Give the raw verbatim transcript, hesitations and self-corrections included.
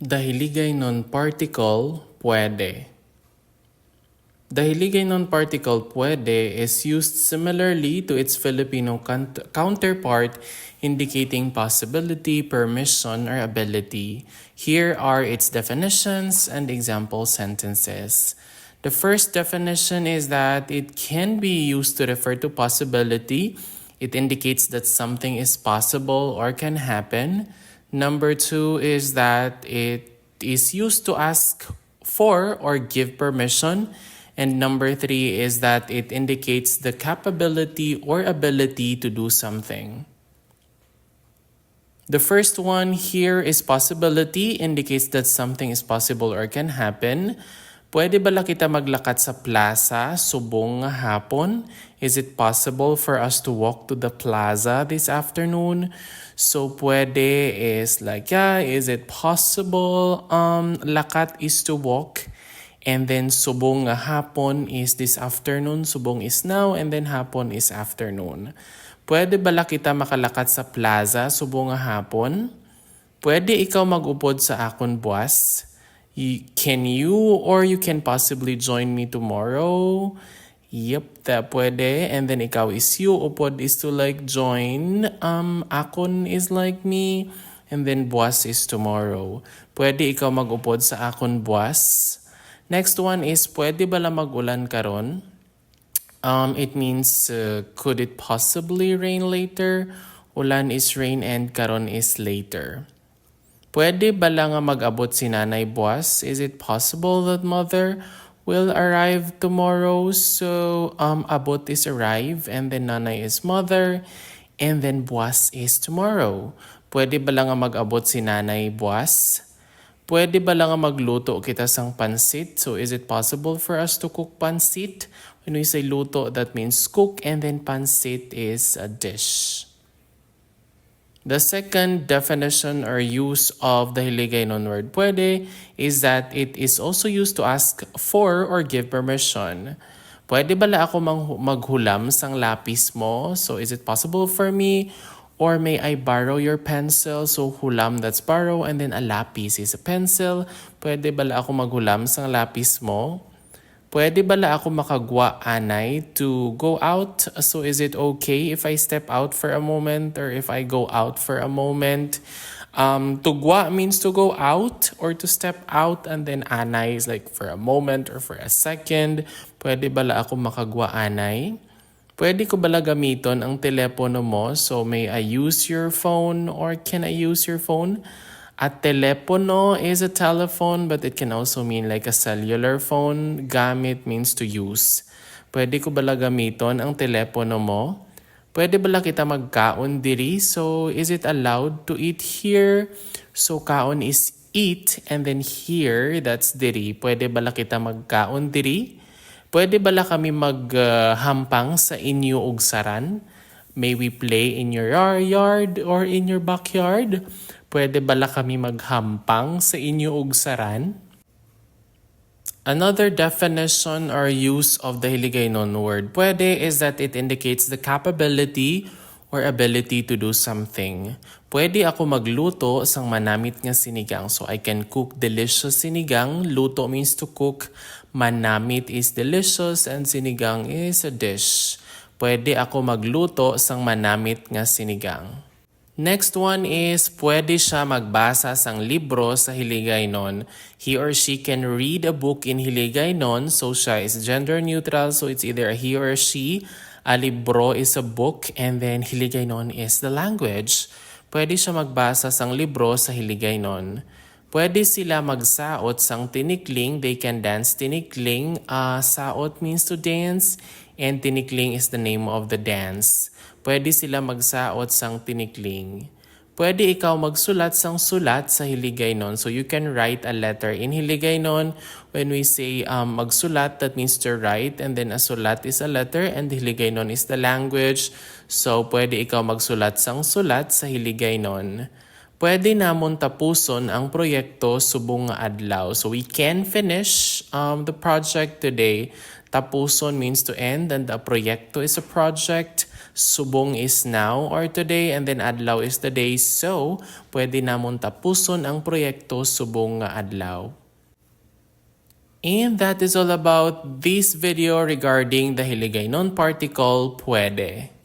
The Hiligaynon particle pwede. The Hiligaynon particle pwede is used similarly to its Filipino count- counterpart, indicating possibility, permission, or ability. Here are its definitions and example sentences. The first definition is that it can be used to refer to possibility. It indicates that something is possible or can happen. Number two is that it is used to ask for or give permission. And number three is that it indicates the capability or ability to do something. The first one here is possibility, indicates that something is possible or can happen. Pwede bala kita maglakat sa plaza subong nga hapon? Is it possible for us to walk to the plaza this afternoon? So pwede is like, yeah, is it possible? Um, lakat is to walk. And then subong nga hapon is this afternoon, subong is now, and then hapon is afternoon. Pwede bala kita makalakat sa plaza subong nga hapon? Pwede ikaw mag-upod sa akon buas? Y- Can you or you can possibly join me tomorrow? Yep, that pwede. And then ikaw is you, upod is to like join. Um, akon is like me. And then buas is tomorrow. Pwede ikaw mag-upod sa akon buas. Next one is, pwede bala mag-ulan karon? Um, it means, uh, could it possibly rain later? Ulan is rain and karon is later. Pwede bala nga mag-abot si nanay buas? Is it possible that mother will arrive tomorrow? So, um, abot is arrive, and then nanay is mother, and then buas is tomorrow. Pwede bala nga mag-abot si nanay buas? Pwede bala nga magluto kita sang pansit? So, is it possible for us to cook pansit? When we say luto, that means cook, and then pansit is a dish. The second definition or use of the Hiligaynon word pwede is that it is also used to ask for or give permission. Pwede bala ako mang- maghulam sang lapis mo? So, is it possible for me? Or may I borrow your pencil? So, hulam, that's borrow, and then a lapis is a pencil. Pwede bala ako maghulam sang lapis mo? Pwede bala ako makagwa anay to go out? So is it okay if I step out for a moment or if I go out for a moment? Um, to gwa means to go out or to step out, and then anay is like for a moment or for a second. Pwede bala ako makagwa anay? Pwede ko bala gamiton ang telepono mo? So may I use your phone or can I use your phone? A telepono is a telephone, but it can also mean like a cellular phone. Gamit means to use. Pwede ko bala gamiton ang telepono mo? Pwede bala kita magkaon diri? So, is it allowed to eat here? So, kaon is eat, and then here, that's diri. Pwede bala kita magkaon diri? Pwede bala kami maghampang sa inyo ugsaran? May we play in your yar- yard or in your backyard? Pwede bala kami maghampang sa inyo ugsaran? Another definition or use of the Hiligaynon word pwede is that it indicates the capability or ability to do something. Pwede ako magluto sang manamit nga sinigang. So, I can cook delicious sinigang. Luto means to cook. Manamit is delicious and sinigang is a dish. Pwede ako magluto sang manamit nga sinigang. Next one is, pwede siya magbasa sang libro sa Hiligaynon. He or she can read a book in Hiligaynon. So siya is gender neutral. So it's either a he or a she. A libro is a book, and then Hiligaynon is the language. Pwede siya magbasa sang libro sa Hiligaynon. Pwede sila magsaot sang tinikling. They can dance tinikling. Ah, saot means to dance, and tinikling is the name of the dance. Pwede sila magsaot sang tinikling. Pwede ikaw magsulat sang sulat sa Hiligaynon. So you can write a letter in Hiligaynon. When we say, um, magsulat, that means to write, and then a sulat is a letter, and Hiligaynon is the language. So pwede ikaw magsulat sang sulat sa Hiligaynon. Pwede namon tapuson ang proyekto subong nga adlaw. So we can finish, um, the project today. Tapuson means to end, and a proyekto is a project. Subong is now or today, and then adlaw is today. So, pwede namon tapuson ang proyekto subong nga adlaw. And that is all about this video regarding the Hiligaynon particle pwede.